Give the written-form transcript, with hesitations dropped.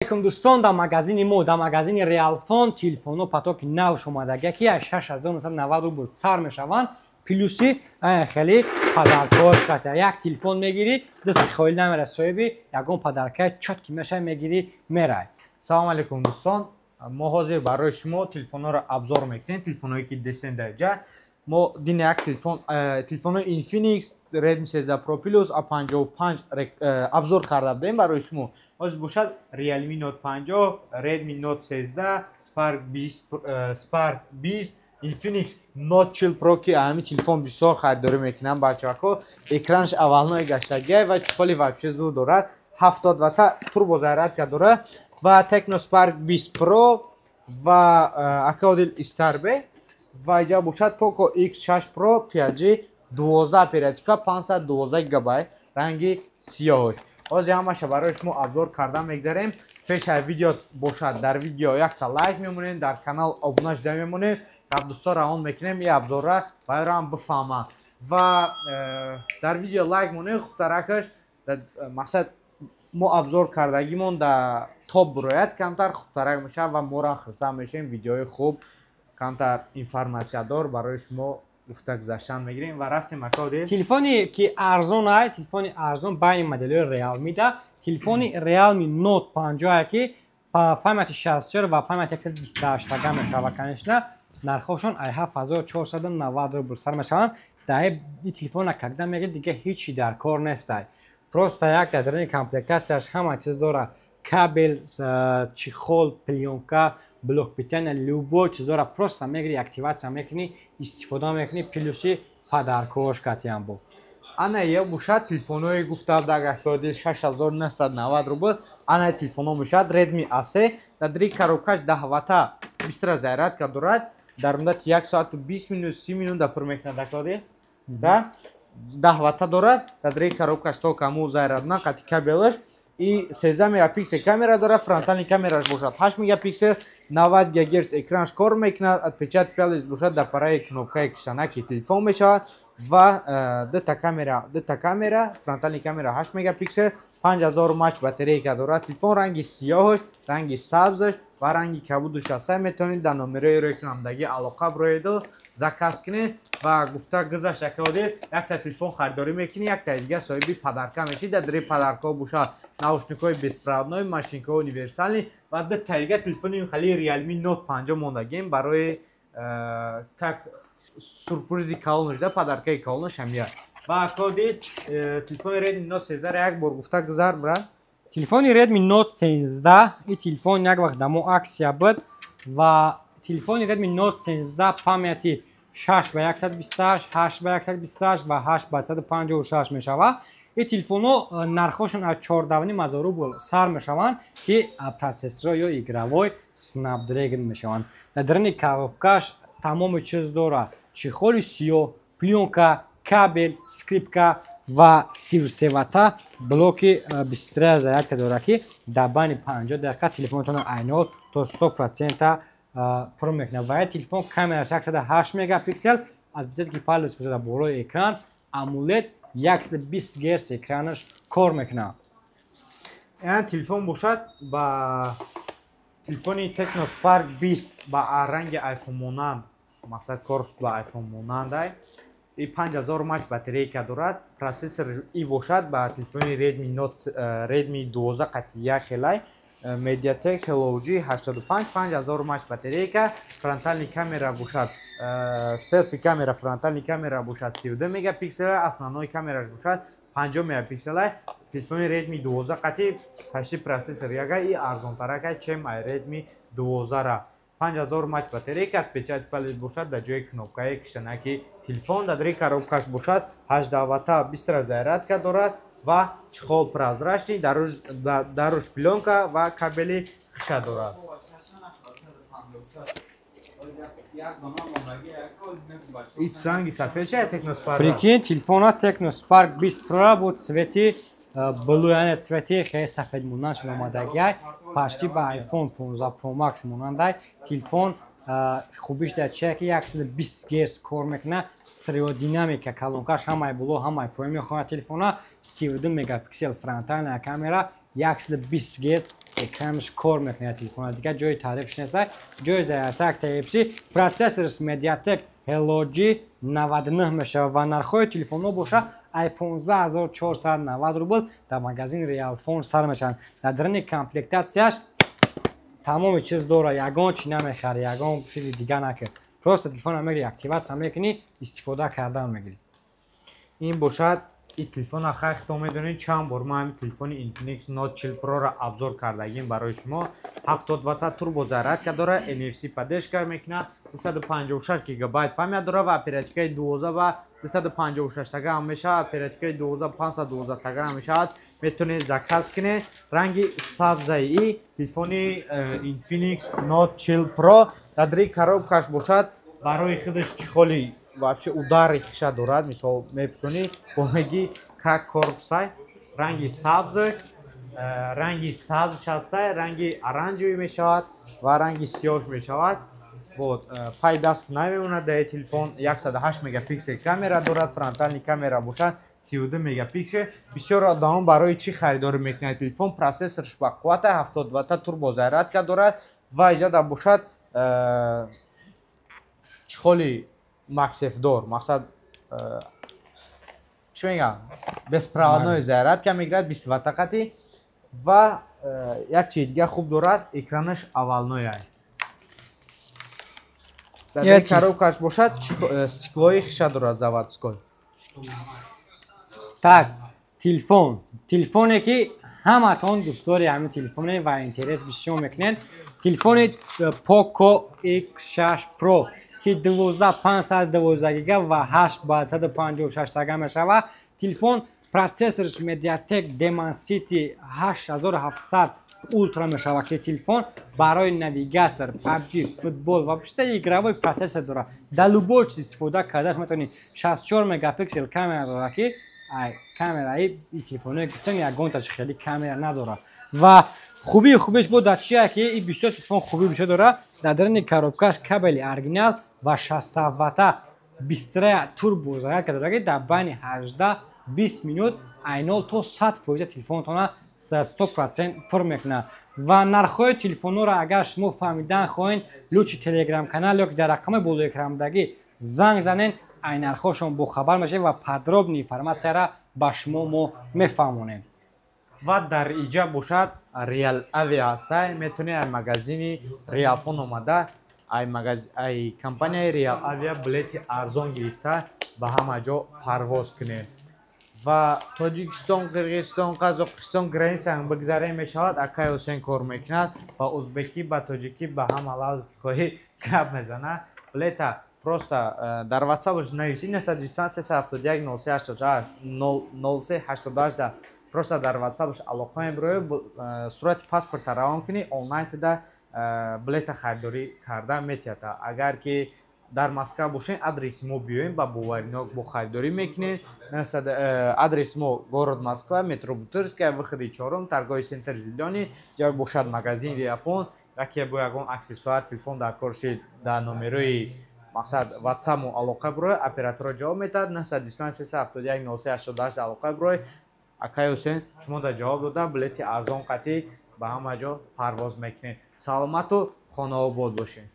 Алейкум, дӯстон! Дар магазини мо, дар магазини Реалфон, телефонҳо потоки нав шумодагия, ки аз 6990 рубл сар мешаванд, плюси хеле подаркош. Ката як телефон мегирӣ, дасти холӣ намера, соҳиби ягон подаркаи чёткий мешавӣ, мегирӣ, мерай. Салому алейкум, дӯстон! Мо ҳозир барои шумо телефонҳоро обзор мекунем, телефонҳое ки десен дар ҷа. Мо дина як телефон, телефонҳои Infinix, Redmi 13 Pro Plus, A55 обзор карда будем барои шумо. Ҳозир бошад Realme Note 50, Redmi Note 13, Spark 20, Spark 20, Infinix Note 40 Pro, ки ҳамин телефон бисёр харидорӣ мекунанд бачаҳако. Экранаш аввалнои гаштагиай ва чехоли вообще зуд дорад, 70 вата турбозарядка дорад, ва Tecno Spark 20 Pro ва акаодил Истарбе, ва иҷа бошад Poco X6 Pro 5G, 12 оперативка, 512 гигабайт, ранги сиёҳш. Ҳозир ҳамаша барои шумо обзор карда мегзарем. Пешаи видео бошад, дар видео якта лайк мемонем, дар канал обуна шуда мемонем, дар дӯсто равон мекунем и обзорра, бароям бифаҳманд, ва дар видео лайк монем, хубтаракаш мақсад мо обзор кардагимон дар топ бурояд, камтар хубтарак мешавад ва моро хурсанд мешавем. Видеои хуб, камтар информатсиядор барои шумо гуфта гузаштан мегирем ва рафтем, акоди. Телефоне ки арзон ай, телефони арзон байни моделҳои Realme да телефони Realme Note 50, ки памяти 64 ва памяти 128 тага мешава. Конечно, нархҳошон ай 7490 рубл сар мешаванд. Дар и телефона когда мегирӣ, дига ҳечи дар кор нестай, просто як дар даруни комплектатсияш ҳама чиз дора: кабел, чехол, плёнка, блок питания, любой чиз дора. Просто мегири, активатсия мекунӣ, истифода мекунӣ, плюси подаркош катиам бо. Ана я бошад телефонҳои гуфта дагакоди 6990 рубл. Ана телефонҳо мешавад Redmi A3, дар дри коробкаш 10 вата быстрая зарядка дорад, дар муддати 1 соату 20 минут, 30 минут да пур мекунад, акоди да 10 вата дорад. Дар дри коробкаш то каму зарядна қати кабелаш и 13 мегапиксел камера дорад, фронтальный камераш бошад 8 мегапиксел, 90 гигагерц экранш кор мекунад, отпечаток палец бошад дар параи кнопкаи кишанаки телефон мешавад ва дута камера, фронтальный камера 8 мегапиксел, 5000 мАч батарейка дорад. Телефон ранги сиёҳаш, ранги сабзаш ва ранги кабудаш аст. Метавонед дар номерои рӯи алоқа бироеду заказ кунед. Ва гуфта гузашт, акоди, якта телефон харидорӣ мекунӣ, якта дига соҳиби подарка мешӣ. Дар дри подаркаҳо бошад наушникҳои беспроводной, машинкаҳои универсальный ва дута дига телефони хали Realme Note 50 мондагем барои как сюрпризи калонаш, да подаркаи калонаш ҳамия. Ва, акоди, телефони Redmi Note 13 як бор гуфта гузар, брат. Телефони Redmi Note 13, и телефон як вақт дамо аксия буд, ва телефони Redmi Note 13 памяти 6 ба 128, 8 ба 128 ва 8 ба 156 мешавад. Ин телефонҳо нархҳошон аз 14,5 ҳазор рубл сар мешаванд, ки процессорҳо ё игровой Snapdragon мешаванд. Дар даруни коробкаш тамоми чиз дорад: чехоли сиёҳ, плёнка, кабел, скрепка ва 33 вата блоки быстрая зарядка дорад, ки дар байни 50 дақиқа телефонатонро айнол то 100 процента пур мекунад. Ва телефон камераш 108 мегапиксел, отпечатки палец бошад дар болои экран, AMOLED, 120 герц экранаш кор мекунад. Яъне телефон бошад ба телефони Tecno Spark 20, ба ранги iPhone монанд, мақсад корпус ба iPhone монандай и 5000 мАч батарейка дорад. Процессор и бошад ба телефони Redmi Note, Redmi 12 қати як хелай, MediaTek Helio G85, 5000 мАч батарейка, фронтальный камера бошад, селфи камера, фронтальный камера бошад 32 мегапиксел, основной камераш бошад 50 мегапиксел. Телефони Redmi 12 қати почти процессор яга и арзонтаракай, чем ай Redmi 12 ра. 5000 мАч батарейка, отпечаток палец бошад дар ҷои кнопкаи киштанаки телефон. Дар дри коробкаш бошад 18 вата быстрая зарядка дорад ва чехол прозрачный, даруш плёнка ва кабели хиша дорад. Ранги сафед чая Tecno Spark. Прикинь, телефона Tecno Spark 20 Pro бо цвети blue, яъне цвети хеле сафед монанд шуда омадагиай, почти ба iPhone 15 Pro Max монандай. Телефон хубиш дар чия, ки 120 герц кор мекунад, стереодинамика, колонкаш ҳамаи боло, ҳамаи поён мехонад. Телефона 32 мегапиксел фронтальная камера, 120 герц. Экранаш кор мекунад телефона, дигар ҷои таърифш нест. Ҷои зарядка Type-C, процессорш MediaTek Helio G99 мешавад ва нархҳои телефонҳо боша ай 15 490 рубл дар магазини Realfon сар мешаванд. Дар даруни комплектатсияш тамоми чиз дора, ягон чи намехари, ягон чизи дига накард, просто телефонро мегири, активатсия мекунӣ, истифода кардан мегирӣ. Ин бошад ин телефона. Хай, хто медонед, чанд бор ма ҳамин телефони Infinix Note 40 Pro-ро обзор кардагим барои шумо. 70 ватта турбозарядка дора, NFC поддержка мекунад, 256 гигабайт память дора ва оперативкаи 12 ва 256 тага ҳам мешавад, оперативкаи 12 512 тага ҳам мешавад. Метавонед заказ кунед. Ранги сабзаи телефони Infinix Note 40 Pro. Дар дари коробкаш бошад, барои худаш чехоли вообще удари хиша дорад. Мисол, мепӯшонӣ, бо меги как корпусай. Ранги сабз, ранги сабз шастай, ранги оранжевый мешавад ва ранги сиёҳ мешавад. Вот пай даст намемонад дар телефон. 108 мегапиксел камера дорад, фронтальный камера бошад 32 мегапиксел. Бисёр одамон барои чӣ харидорӣ мекунанд телефон? Процессорш ба қуввата, 70 ватта турбозарядка дорад ва иҷода бошад чехоли MagSafe-дор, мақсад, чӣ мегӯям, беспроводной зарядка мегирад 20 ватта қатӣ. Ва як чизи дига хуб дорад, экранаш овальной. Дар коробкаш бошад, стеклои хиша дорад, заводской. Так, телефон, телефоне ки ҳаматон дӯстдори ҳамин телефоне ва интерес бисёр мекунед, телефони Poco X6 Pro, ки 12 512 гига ва 8 ба 156 тага мешавад. Телефон процессорш MediaTek Dimensity 8700 Ultra мешавад, ки телефон барои навигатор, PUBG, футбол ва бишта игровой процессор дорад. Дар любой чиз истифода кардаш метавонӣ. 64 мегапиксел камера дорад, ки камераи телефонои гуфтам ягонташ хеле камера надорад. Ва хубии хубиш бо дар чия, ки и бисёр телефон хубӣ бисёр дорад: дар даруни коробкаш кабели оригинал ва 67 ватта быстрая турбо зарядка дорад, ки дар байни 18-20 минут ай 0 то 100% телефонтона 100% пур мекунад. Ва нархҳои телефонҳоро агар шумо фаҳмидан хоҳед, лучше телеграм-канал ё ки дар рақами болоэкранбудагӣ занг занед, ай нархҳошон бохабар мешавед ва подробный информатсияро ба шумо мо мефаҳмонем. Ва дар иҷа бошад Реал Авиа ҳастай. Метавонед ай магазини Реалфон омада, ай компанияи Реал Авиа билети арзон гирифта, ба ҳама ҷо парвоз кунед ва Тоҷикистон, Қирғизистон, Қазоқистон граница бигзарем мешавад. Акай Ҳусен кор мекунад, ба узбекӣ, ба тоҷикӣ, ба ҳама лавз хоҳӣ гап мезанад. Билета просто дар ватсапш нависӣ: 925 371 03 03 88. Просто дар ватсапш алоқа мебироӣ, сурати паспорта равон кунӣ, онлайн тида билета харидорӣ карда метиҳад. Агар ки дар Москва бошед, адреси мо биёем, ба боваринок бо харидорӣ мекунед. Адреси мо: город Москва, метро Бутырская, выходи чорум, торговый центр «Зелёный», ҷой бошад магазин Реафон. Яке бо ягон аксессуар, телефон дар кор шид, дар номерои, мақсад, ватсапмо алоқа бирои, операторо ҷавоб метаҳад. 925 371 03 88 алоқа бирои. Акай Ҳусен шумо дар ҷавоб дода, билети арзон қатӣ ба ҳама ҷо парвоз мекунед. Саломату хонаобод бошед.